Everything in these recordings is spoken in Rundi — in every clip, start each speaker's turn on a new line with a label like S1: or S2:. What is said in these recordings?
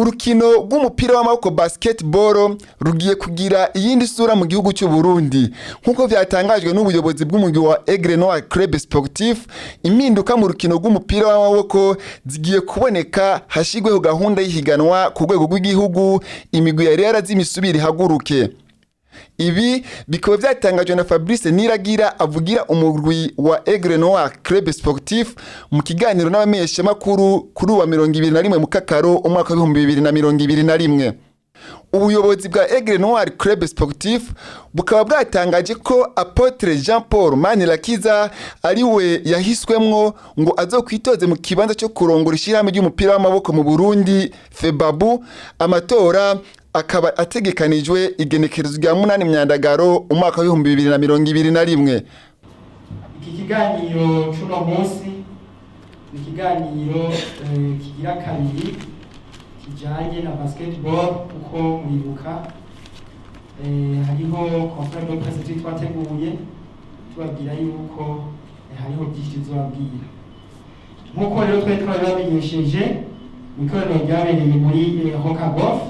S1: Urukino rw'umupira w'amaboko, basketball, rugiye kugira iyindi sura mu gihugu cy'u Burundi, nk'uko vyatangajwe n'ubuyobozi bw'umugwi wa Aigle Noir Club Sportif. Impinduka mu rukino rw'umupira w'amaboko zigiye kuboneka, hashigweho gahunda y'ihiganwa ku rwego rw'igihugu, imigwi yari yarazimye isubira ihaguruke. Ibi bikaba byatangajwe na Fabrice Niragira, avugira umugwi wa Aigle Noir Club Sportif, mu kiganiro n'abamenyeshamakuru kuri uwa 21 Mukakaro umwaka wa 2021. Ubuyobozi bwa Aigle Noir Club Sportif bukaba bwatangaje ko Apôtre Jean Paul Manirakiza ari we yahiswemwo ngo azokwitoze mu kibanza cyo kurongora ishyirahamwe ry'umupira w'amaboko mu Burundi, FEBABU. Amatora akaba ategekanijwe igenekerezo rya 8 Myandagaro umwaka wa 2021.
S2: Iki kiganiro c'uno munsi ni ikiganiro kigira kabiri kijanye na basketball, kuko muribuka hariho conférence de presse turi twateguye tubabwira yuko hariho byinshi tuzobabwira. Nk'uko rero twari twabibamenyesheje mu ikoraniro ryabereye muri Hoka Golf,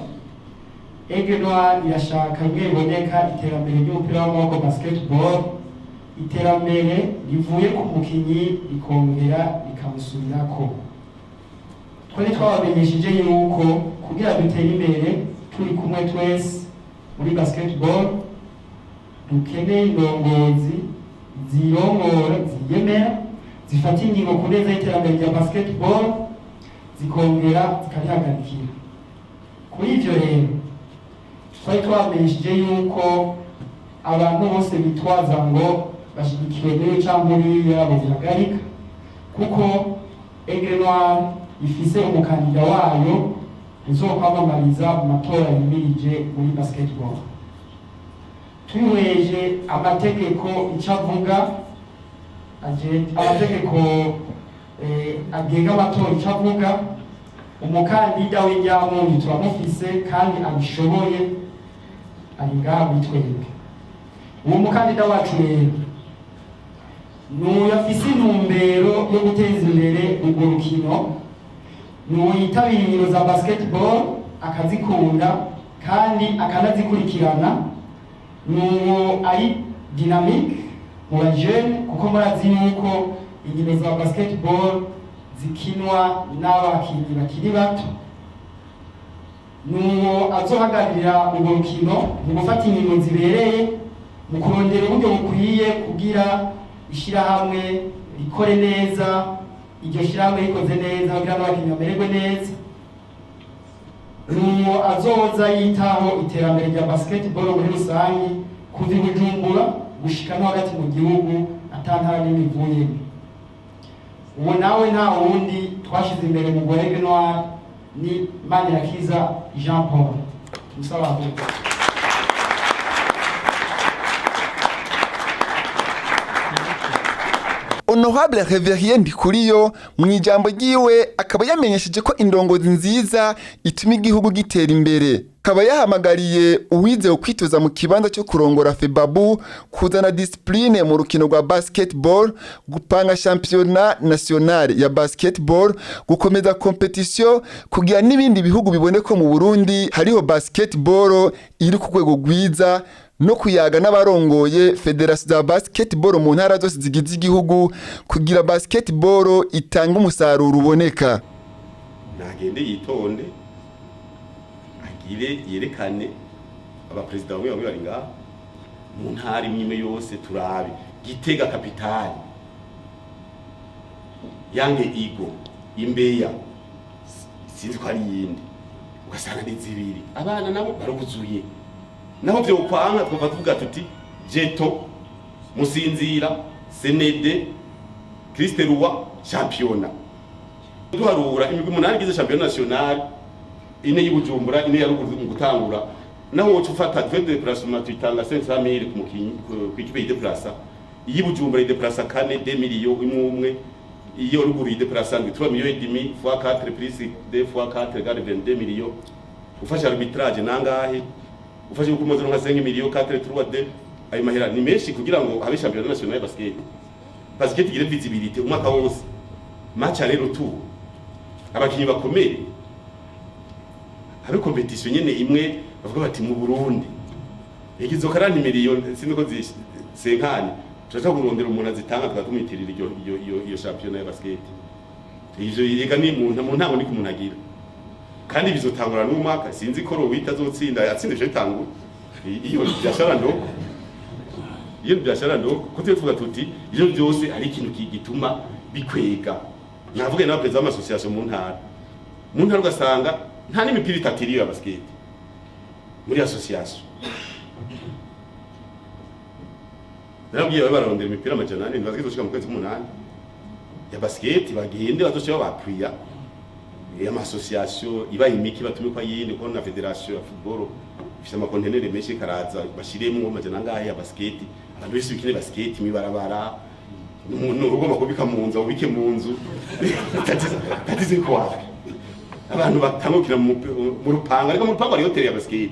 S2: Aigle Noir irashaka bimwe biboneka iterambere ry'umupira w'amaboko, basketball, iterambere rivuye ku mukinyi rikongera rikamusubirako. Twari twabamenyesheje yuko kugira dutere imbere turi kumwe twese muri basketball, dukeneye indongozi zirongora, ziyemera, zifata ingingo ku neza y'iterambere rya basketball, zikongera zikarihagarikira. Kuri ivyo rero twari twabamenyesheje yuko abantu bose bitwaza ngo bashigikiwe n'uyu canke uriya bobihagarika, kuko Aigle Noir ifise umukandida wayo uzokwamamariza mu matora yimirije muri basketball. Twihweje amategeko icyo avuga, amategeko agenga amatora icyo avuga, umukandida w'inyamunyu turamufise kandi abishoboye, ari ngaha muri twebwe. Uwo mukandida wacu rero nuyu afise intumbero yo guteza imbere urwo rukino, nuyu yitabira inkino za basketball akazikunda kandi akanazikurikirana, nuwo ari dynamique mu bajene, kuko murazi yuko inkino za basketball zikinwa n'abakinyi bakiri bato. Nuwo azohagararira urwo rukino mu gufata ingingo zibereye, mu kurondera uburyo bukwiye kugira ishirahamwe rikore neza, iryo shirahamwe rikoze neza kugira ngo abakinyi bamererwe neza. Nuwo azoza yitaho iterambere rya basketball muri rusange, kuva i Bujumbura gushika no hagati mu gihugu, ata ntara n'imwe ivuyemo. Uwo nawe nta wundi twashize imbere mu Aigle Noir, ni Manirakiza Jean Paul. Musaba avuga.
S1: Honorable Reverien Ndikuriyo mu ijambo ryiwe akaba yamenyesheje ko indongozi nziza ituma igihugu gitera imbere. Akaba yahamagariye uwizewe kwitoza mu kibanza cyo kurongora FEBABU kuzana discipline mu rukino rwa basketball, gupanga championnat national ya basketball, gukomeza compétition kugira n'ibindi bihugu bibone ko mu Burundi hariho basketball iri ku rwego rwiza, no kuyaga n'abarongoye fédération za basketball mu ntara zose zigize igihugu kugira basketball itanga umusaruro uboneka.
S3: Nagende yitonde, agire yerekane abaperezida bamwe bamwe bari ngaha mu ntara imwe imwe yose, turabe Gitega capitale, Yange Igo Imbeya, sinzi ko ari yindi, ugasanga ni zibiri, abana nabo baruzuye. Naho vyokwanka twova tuvuga tuti jeto Musinzira, Senede, Christ Roi, championnat. Duharura imigwi umunani igize championnat national, ine y'Ibujumbura, ine ya ruguru mu gutangura. Naho woca ufata frais de déplacement, tuyitanga 500 000 ku mukinyi, ku ikipe yideplasa. Iy'Ibujumbura yideplasa kane, 2 millions imwe umwe, iyo ruguru yideplasa ndwi, 3 millions et demi fois 4 plus 2 fois 4 égale 22 millions. Ufashe arbitrage nangahe? Ufashe uko umaze nka 5 millions, 4 3 2, ayo mahera ni menshi kugira ngo habe championnat national ya basket, basket igire visibilité umwaka wose, match aller retour, abakinyi bakomeye. Habe compétition nyene imwe bavuga bati mu Burundi igizo 40 miliyoni, sinzi ko zisenkanye, turaza kurondera umuntu azitanga, tukatumwitirira iyo iyo iyo iyo championnat ya basket. Ivyo yega ni mu ntango niko umuntu agira, kandi bizotangura n'umwaka. Sinzi ko Rowita azotsinda, yatsinda ivyo bitangura iyo biashara ndoko, iyo biashara ndoko, ko tuyo tuvuga tuti ivyo byose ari ikintu gituma bikwega. Navuge na président w'association mu ntara, ugasanga nta n'imipira itatu iriyo ya basket muri association. Narabwiye babe bararondera imipira 400, ntibazi gushika mu kwezi k'umunani ya basket, bagende bazoca babappuya ama association ibaye imiki, batume kwa yindi, ko na fédération ya football ifise amakontenere menshi, karaza bashiremwo 400 ya basket, abantu bese bikine basket mibarabara. Umuntu ugomba kubika mu nzu, ubike mu nzu. Tatizo iko wapi? Abantu batangukira mu rupanga, ariko mu rupango hariyo terrain ya basket.